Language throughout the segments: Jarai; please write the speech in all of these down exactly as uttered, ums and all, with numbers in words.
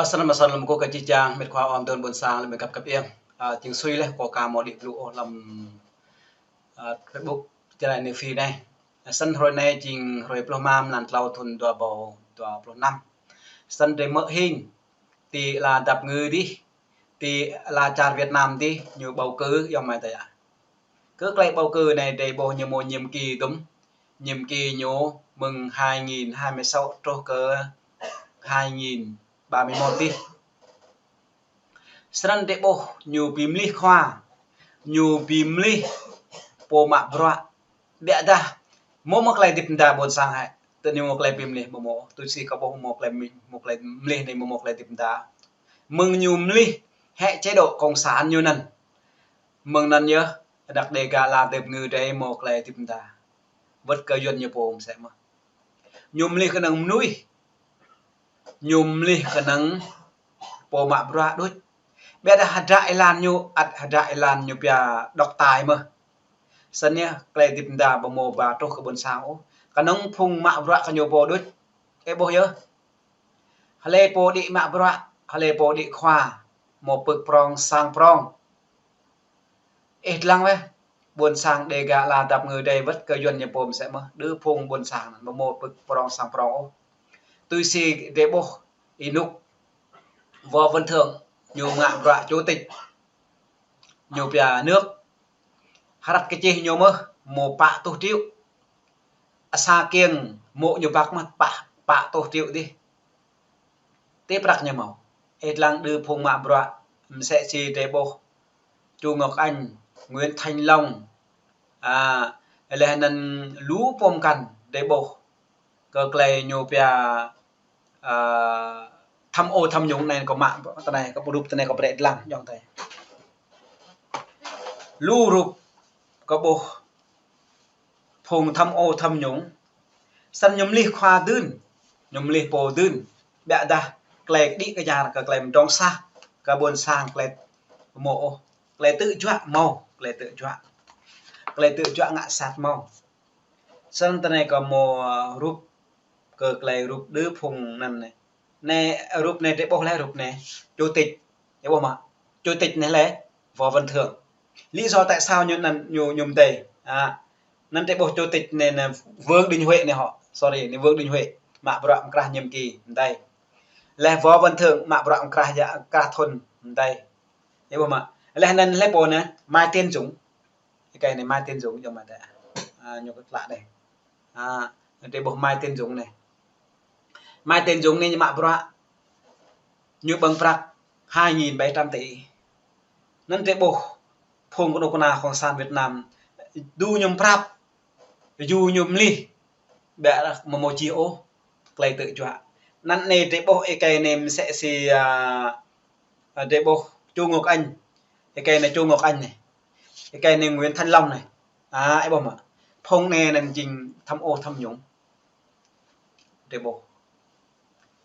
Săn mă săn lăm kơ čih čang, mĕt khua ôn tơn ƀôn sang lăm găp găp iăng. A, jing sui lĕ kơ ka mơ̆ đĭ blŭ ôh lăm, a, Facebook, črăn anai phi anai. Săn hrơi anai jing hrơi pluh mlam, mlan klâo thun dua rơbâo dua pluh năm. Săn drơi mơ̆ hing, ti ala dap ngư dih, ti ala čar Việt Nam dih, ñu bầu cử, yŏng mơ̆ tơi a. Kơ klei bầu cử anai drơi ƀuh ñu mơ̆ nhiệm kỳ dŭm, nhiệm kỳ ñu mơ̆ng hai nghìn hai mươi sáu truh kơ hai nghìn ba mươi mốt dih. Săn drơi ƀuh ñu bi mlih khua, ñu bi mlih pô mă bruă. Biă dah, mơ̆ mơ̆ klei dip mda ƀôn sang hĕ, tơ ñu mơ̆ klei bi mlih mơ̆ mơ̆, tui si kơ ƀuh mơ̆ klei mi-, mơ̆ klei mlih anai mơ̆ mơ̆ klei dip mda. Mơ̆ng ñu mlih hĕ chế độ cộng sản ñu anŭn. Mơ̆ng anŭn yơh, anak Dega ala dap ngư drơi mơ̆ klei dip mda. Wơ̆t kơ Yuan ñu pô mơsĕ mơ̆n. Ñu mlih kơnơ̆ng mơnuih. Ñu mlih kơnơ̆ng pô mă bruă đôč. Biă dah hơdră êlan ñu, ăt hơdră êlan ñu pia độc tài mơ̆n. Săn yơh, klei dip mda ƀu mơ̆ ba truh kơ ƀôn sang ôh. Kơnơ̆ng phung mă bruă kơ ñu pô đôč. Ih ƀuh yơh. Hlơi pô đĭ mă bruă, hlơi pô đĭ khua, mơ̆ pơ̆k prong sang prong. Ih lăng weh, ƀôn sang Dega ala dap ngư drơi wơ̆t kơ Yuan ñu pô mơsĕ mơ̆n, đơ phung ƀôn sang anŭn mơ̆ mơ̆ pơ̆k prong sang prong ôh. Tui si drơi ƀuh ih nŭk Võ Văn Thưởng, ñu mă bruă chủ tịch, ñu pia nước. Hrăt kơ čih ñu mơ̆n, mơ̆ pă tuh triệu. Asa kiăng mơ̆ ñu băk mơ̆n pă, pă tuh triệu dih. Tơ prăk ñu mơ̆n. Ih lăng đơ phung mă bruă, mơsĕ si drơi ƀuh Chu Ngọc Anh, Nguyễn Thanh Long, a, laih anŭn lu pô mơkăn drơi ƀuh. Kơ klei ñu pia, a, tham ô tham nhũng anai kơ mă, tơ anai kơ rup tơ anai kơ brơi lăng, yŏng tơi. Lu rup kơ ƀuh phung tham ô tham nhũng. Săn ñu mlih khua dưn, ñu mlih pô dưn. Biă dah klei đĭ kơ čar kơ klei mdrŏng sah, kơ ƀôn sang klei mơ̆ ôh. Klei tơjuă mơ̆n, klei tơjuă. Klei tơjuă ngă sat mơ̆n. Săn tơ anai kơ mơ̆ rup kơ klei rup đơ phung anŭn anai. Anai rup anai drơi ƀuh laih rup anai. Chủ tịch, ih ƀuh mơ̆. Chủ tịch anai laih Võ Văn Thưởng. Lý do tại sao ñu anŭn ñu, ñu mơdơi. A, anŭn drơi ƀuh chủ tịch anai, anai Vương Đình Huệ anai hŏ. Sorry, anai Vương Đình Huệ. Mă bruă mơkrah nhiệm kỳ mơdơi. Laih Võ Văn Thưởng mă bruă mơkrah ya, mơkrah thun mơdơi. Ih ƀuh mơ̆. Laih anŭn laih pô anai, Mai Tiến Dũng. Ih kơi anai Mai Tiến Dũng yŏng mơ̆ tơi. A, ñu kơ klă đơi. A, drơi ƀuh Mai Tiến Dũng anai. Mai Tiến Dũng anai ñu mă bruă. Ñu ƀơ̆ng prăk hai nghìn bảy trăm tỷ. Anŭn drơi ƀuh phung kơnuk kơna cộng sản Việt Nam. Đơ ñu prăp. Yua ñu mlih. Biă dah mơ̆ mơ̆ čih ôh. Klei tơjuă. Anŭn anai drơi ƀuh ih kơi anai mơsĕ si, a, a, drơi ƀuh Chu Ngọc Anh. Ih kơi anai Chu Ngọc Anh anai. Ih kơi anai Nguyễn Thanh Long anai. A, ih ƀuh mơ̆. Phung anai anŭn jing tham ô tham nhũng. Drơi ƀuh.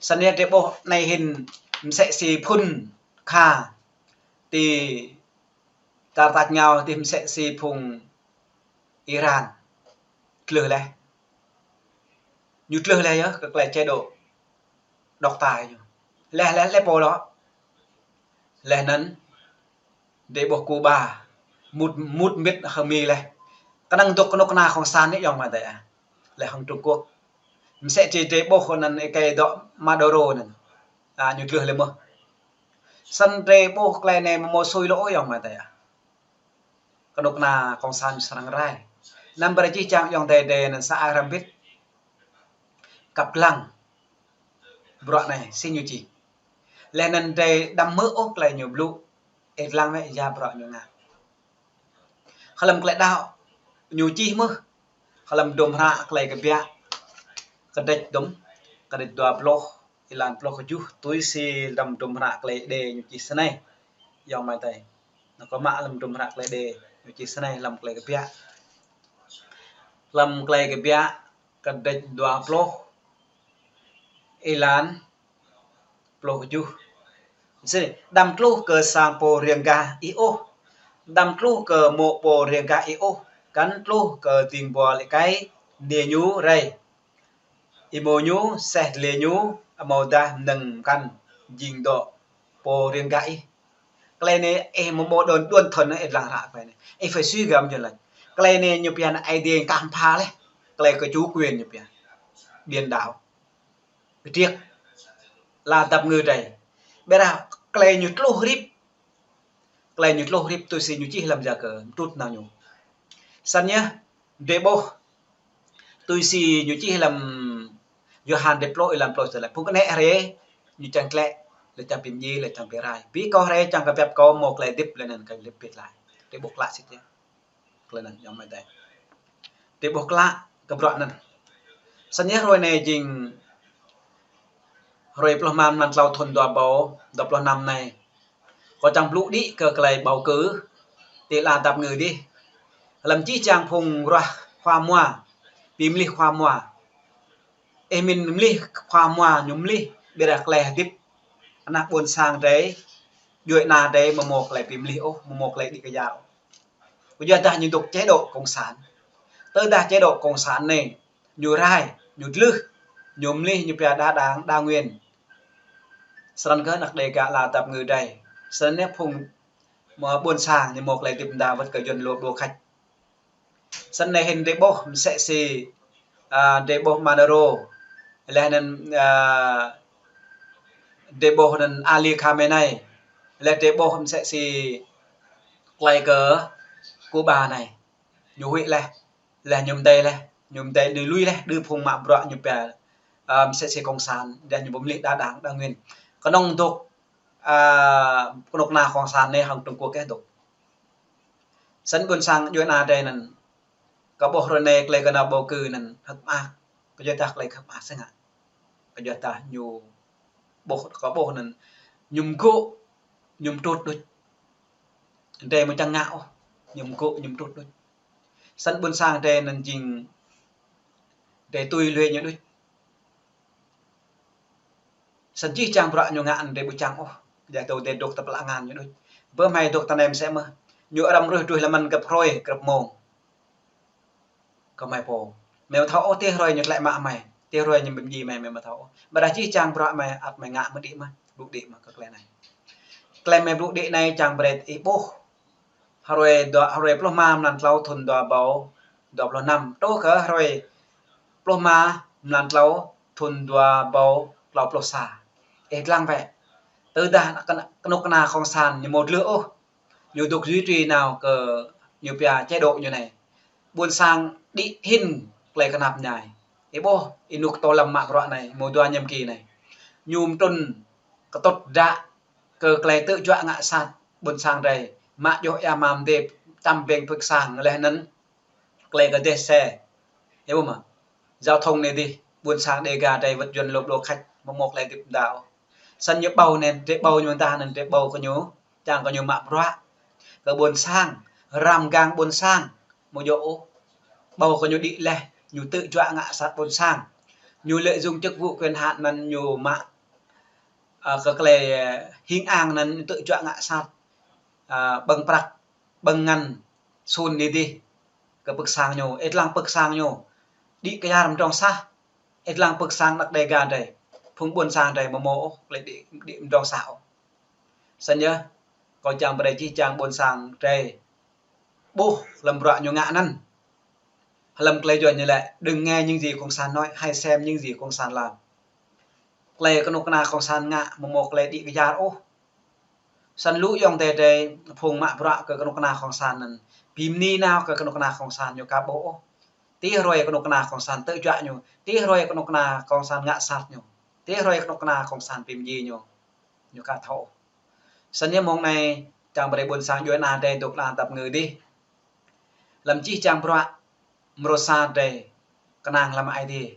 Săn yơh drơi ƀuh anai hĭn mơsĕ si phŭn kha. Ti tar tač ngao dih mơsĕ si phung Iran. Tlưh laih. Ñu tlưh laih yơh, kơ klei chế độ độc tài ñu. Laih, laih, laih pô lŏ. Laih anŭn, drơi ƀuh Cuba, mŭt, mŭt mĭt hăng Mi laih. Kơnơ̆ng dŏ kơnuk kơna cộng sản anai yŏng mơ̆ tơi a. Laih hăng Trung Quốc. Mơsĕ si drơi ƀuh anŭn ih kơi dŏ Maduro anŭn. A, ñu tlưh laih mơ̆n. Săn drơi ƀuh klei anai mơ̆ mơ̆ sui lŏ yŏng mơ̆ tơi a. Kơnuk kơna cộng sản srăng rai. Anăm brơi čih čang yŏng tơi đe anŭn sa ai hrăm bit. Kăp lăng. Bruă anai, si ñu čih. Laih anŭn đe đăm hmư̆ ôh klei ñu blŭ. Ih lăng weh ya bruă ñu ngă. Hlăm klei đaŏ ñu čih mơ̆n. Hlăm Dŭm Hră Klei Kbiă. Kơdrĕč dŭm. Kơdrĕč dua pluh. Êlan pluh kơjuh, tui si hlăm Dŭm Hră Klei Đê ñu čih snei. Yŏng mơ̆ tơi. Anŭn kơ mă hlăm Dŭm Hră Klei Đê ñu čih snei hlăm Klei Kbiă. Hlăm Klei Kbiă kơdrĕč dua pluh. Êlan pluh kơjuh. Snei, đăm tluh kơ sang pô riêng gah ih ôh. Đăm tluh kơ mô̆ pô riêng gah ih ôh. Kăn tluh kơ ding buăl ih kơi, nê ñu rai. Êmô ñu, seh dlê ñu, amâodah mơnơ̆ng mơkăn. jing dŏ pô riêng gah ih. Tơlơi anai ih mơ̆ ƀu đuaĭ, đuaĭ thŭn anai ih lăng hră tơlơi anai. Ih phải suy gơmơi laih. Tơlơi anai ñu pơhiăp Aê Diê kah pha laih. Tơlơi kơ chủ quyền ñu pơhiăp. Biển đảo. Kơtriêk. Ala dăp ngư drei. Ƀiădah tơlơi ñu tluh hrip. Tơlơi ñu tluh hrip tui si ñu čih lăm Yakơ, mtrŭt nao ñu. Săn yơh, drei ƀuh. Tui si ñu čih lăm Yôhan dêp pluh, êlan pluh tơlơi. Phung kơnĕ hrơi, ñu čang klĕ, lĕ čang pim ji, lĕ čang pim rai. Bi kâo hrơi čang kơ biăp kâo mơ̆ tơlơi hơdip lĕ anŭn kơ hơdip pit laih. Drei ƀuh klă sĭt yơh. Tơlơi anŭn yơh mơ̆ dêh. Drei ƀuh klă kơ bruă anŭn. Săn yơh hrơi anai jing hrơi pluh rơma mlan tlâo thŭn dua ƀâo dua pluh năm anai. Kâo čang blŭ đĭ kơ tơlơi bầu cử ti ala dăp ngư dih. Lăm čih čang phung ruah khua mua, bi mlih khua mua. Ih mĭn mlih khua mua ñu mlih, ƀiădah tơlơi hơdip ană ƀôn sang drei, djuai ana drei mơ̆ mơ̆ tơlơi bi mlih ôh, mơ̆ mơ̆ tơlơi đĭ kyar ôh. Kơyua dah ñu dŏ chế độ cộng sản. Tơdah chế độ cộng sản anai, ñu rai, ñu dlưh, ñu mlih, ñu pia đa đảng, đa nguyên. Srăng kơ ană Dêga ala dăp ngư drei. Srăng anai phung mơ̆ ƀôn sang ñu mơ̆ tơlơi hơdip đa wơ̆t kơ Yuăn lu ƀlô khač. Săn anai hĭn drei ƀuh msĕ si, a, drei ƀuh Maduro. Laih anŭn, a, drei ƀuh anŭn Ali Khamenei. Laih drei ƀuh msĕ si tơlơi kơ Cuba anai. Ñu huĭ laih, laih ñu mdei laih, ñu mdei đơ lui laih, đơ phung mă bruă ñu pia, a, msĕ si cộng sản, laih ñu ƀu mlih đa đảng, đa nguyên. Kơnơ̆ng dŏ, a, kơnuk kơna cộng sản anai hăng Trung Quốc kơ dŏ. Săn ƀôn sang djuai ana drei anŭn, kơ ƀuh hrơi anai tơlơi kơ nao bầu cử anŭn hơ̆k mơak, kơyua dah tơlơi hơ̆k mơak sơngă. Kơyua dah ñu ƀuh, kơ ƀuh anŭn, ñu mgô̆, ñu mtrŭt đôč. Drei mơ̆ čang ngă ôh, ñu mgô̆, ñu mtrŭt đôč. Săn ƀôn sang drei anŭn jing drei tui lui ñu đôč. Săn jih čang bruă ñu ngă anŭn drei ƀu čang ôh. Kơyua dah drei dŏ tơ pla ngăn ñu đôč. Bơ hmei dŏ tơ anai msĕ mơ̆. Ñu arăm rơh druih lăm măn grăp hrơi, grăp mông. Kơ hmei pô. Hmei mơ̆ thâo ôh, tơ hrơi ñu tlĕ mă hmei. Tơ hrơi ñu bim ji hmei, hmei mơ̆ thâo ôh. Ƀiădah jih čang bruă hmei, ăt hmei ngă mơ̆ đĭ mơ̆, blŭ đĭ mơ̆ kơ tơlơi anai. Tơlơi hmei blŭ đĭ anai čang brơi ih ƀuh. Hrơi dua, hrơi pluh rơma mlan tlâo thŭn dua ƀâo dua pluh năm. Truh kơ hrơi pluh rơma mlan tlâo thŭn dua ƀâo tlâo pluh sa. Ih lăng wơ̆t. Tơdah kơnuk kơna cộng sản ñu mơ̆ dlưh ôh. Ñu dŏ duy trì nao kơ ñu pia chế độ ñu anai. Ƀôn sang đĭ hĭn tơlơi kơnăp ñai. Ih ƀuh, ih nŭk tô lăm mă bruă anai, mơ̆ dua nhiệm kỳ anai. Ñu mtrŭn kơtŭt đă kơ tơlơi tơjuă ngă sat ƀôn sang drei. Mă djơ̆ ia mam dêp, čăm ƀing pơ̆k sang laih anŭn tơlơi kơ dêh se. Ih ƀuh mơ̆. Giao thông anai dih, ƀôn sang Dêga drei wơ̆t Yuăn lu ƀlô khač, mơ̆ mơ̆ tơlơi hơdip đa ôh. Săn ñu ƀâo anŭn, drei ƀâo ñu dah anŭn, drei ƀâo kơ ñu, čang kơ ñu mă bruă kơ ƀôn sang, răm gang ƀôn sang, mơ̆ djơ̆ ôh. Ƀâo kơ ñu đĭ laih, ñu tơjuă ngă sat ƀôn sang. Ñu lợi dụng chức vụ quyền hạn anŭn ñu mă, a, kơ tơlơi, a, hing ang anŭn ñu tơjuă ngă sat, a, ƀơ̆ng prăk, ƀơ̆ng ngăn, sun anai dih. Kơ pơ̆k sang ñu, ih lăng pơ̆k sang ñu. Đĭ kyar mdrŏng sah, ih lăng pơ̆k sang ană Dêga drei. Phung ƀôn sang drei mơ̆ mơ̆ ôh, tơlơi đĭ, đĭ mdrŏng sah ôh. Săn yơh, kâo čang brơi jih čang ƀôn sang drei ƀuh lăm bruă ñu ngă anŭn. Lăm tơlơi Yuăn ñu laĭ, đừng nghe những gì cộng sản nói, hãy xem những gì cộng sản làm. Tơlơi kơnuk kơna cộng sản ngă, mơ̆ mơ̆ tơlơi đĭ kyar ôh. Săn lu ayŏng adơi drei, phung mă bruă kơ kơnuk kơna cộng sản anŭn. Bi mni nao kơ kơnuk kơna cộng sản ñu ka ƀuh ôh. Tơ hrơi kơnuk kơna cộng sản tơjuă ñu. Tơ hrơi kơnuk kơna cộng sản ngă sat ñu. Tơ hrơi kơnuk kơna cộng sản bi mni ñu. Ñu ka thâo. Săn yơh mông anai, čang brơi ƀôn sang djuai ana drei dŏ ala dăp ngư dih. Lăm jih čang bruă, mrô sa drei, kơnang lăm Aê Diê.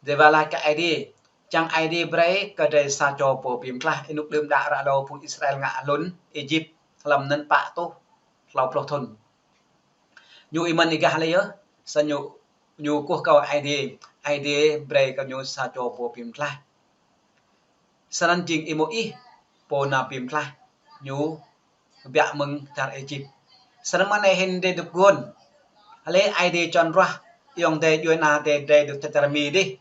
Drei wah laĭ kơ Aê Diê, čang Aê Diê brơi kơ drei sa čô pô bi mtlaih, ih nŭk đưm đă ră lâo phung Israel ngă hlŭn Êjip, lăm anŭn pă tuh, tlâo pluh thŭn. Ñu ih mơ̆n ih gah lĕ yơh, săn ñu, ñu kơkuh kơ Aê Diê, Aê Diê brơi kơ ñu sa čô pô bi mtlaih. Săn anŭn jing Y-Môis, pô nao bi mtlaih, ñu kơbiă mơ̆ng čar Êjip. Săn anŭn mơ̆ng anai hĭn drei dŏ gơ̆n. Hlơi Aê Diê čon ruah, ayŏng adơi djuai ana adơi drei dŏ čar Mi dih.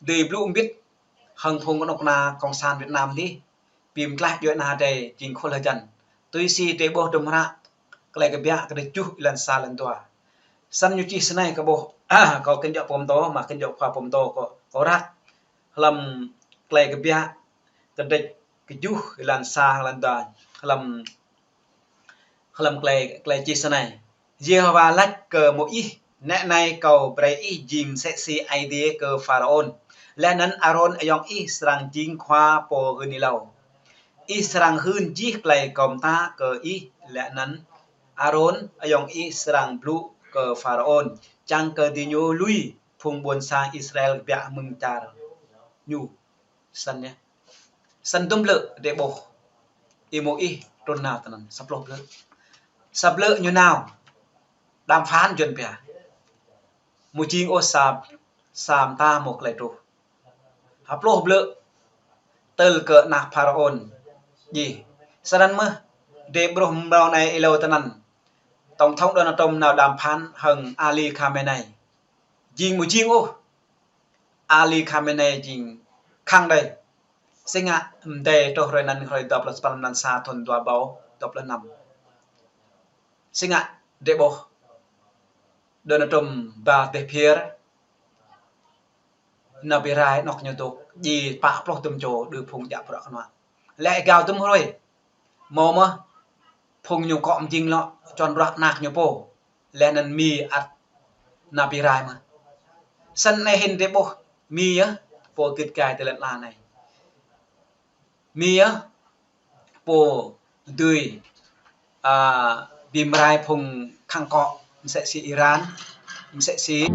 Dưi blŭ mbĭt, hăng phung kơnuk kơna Cộng sản Việt Nam dih, ƀing tlaih djuai ania drei jing khul hơjăn. Tui si drei ƀuh hrŏm hră Klei Kbiă kdrêč tơjuh êlan sa êlan dua. Snăn ñu čih snei kâo ƀuh, kâo kơnơ̆ng djŏ pơm tô, mă kơnơ̆ng djŏ khua pơm tô kâo, kâo răk. Hlăm Klei Kbiă kdrêč tơjuh êlan sa êlan dua, hlăm, hlăm klei, klei čih snei. Yêhôwa laĭ kơ Môis: Nĕ anai kâo brei ih jing msĕ si Aê Diê kơ Pharaôn, laih anŭn Arôn ayŏng ih srăng jing khua pô hưn ih êlâo. Ih srăng hưn jih klei kâo mtă kơ ih, laih anŭn Arôn ayŏng ih srăng blŭ kơ Pharaôn, čang kơ diñu lui phung ƀuôn sang Israel kbiă mơ̆ng čar ñu. Snăn yơh. Snăn dŭm blư̆ drei ƀuh Y-Môis trŭn nao tinăn, sa pluh blư̆. Sa blư̆ ñu nao đàm phán juăn pia. Mơ̆ jing ôh sa, sa mta mơ̆ klei truh. Ha pluh blư̆ tơl kơ anak Pharaôn djai. Snăn mơ̆ drei ƀuh mrâo anai êlâo tinăn, Tổng thống Donald Trump nao đàm phán hăng Ali Khamenei. Jing mơ̆ jing ôh, Ali Khamenei jing khăng đei. Si ngă mdei truh hrơi anăn, hrơi dua pluh sapăn mlan sa thŭn dua êbâo dua pluh năm. Si ngă drei ƀuh Donald Trump ba dêh phiơr, nao bi rai anŏ ñu dôk, djai pă pluh dŭm čô đơ phung djă bruă kơnuă. Lĕ êgao dŭm hrơi, mâo mơ̆ phung ñu kŏ mjing lŏ čuăn bruă anak ñu pô, laih anŭn Mi ăt nao bi rai mơ̆. Snăn anai hĭn drei ƀuh Mi yơh, pô gĭt gai ti lăn ala anai. Mi yơh, pô dưi, a, bi mrai phung khăng kŏ, msĕ si Iran, msĕ si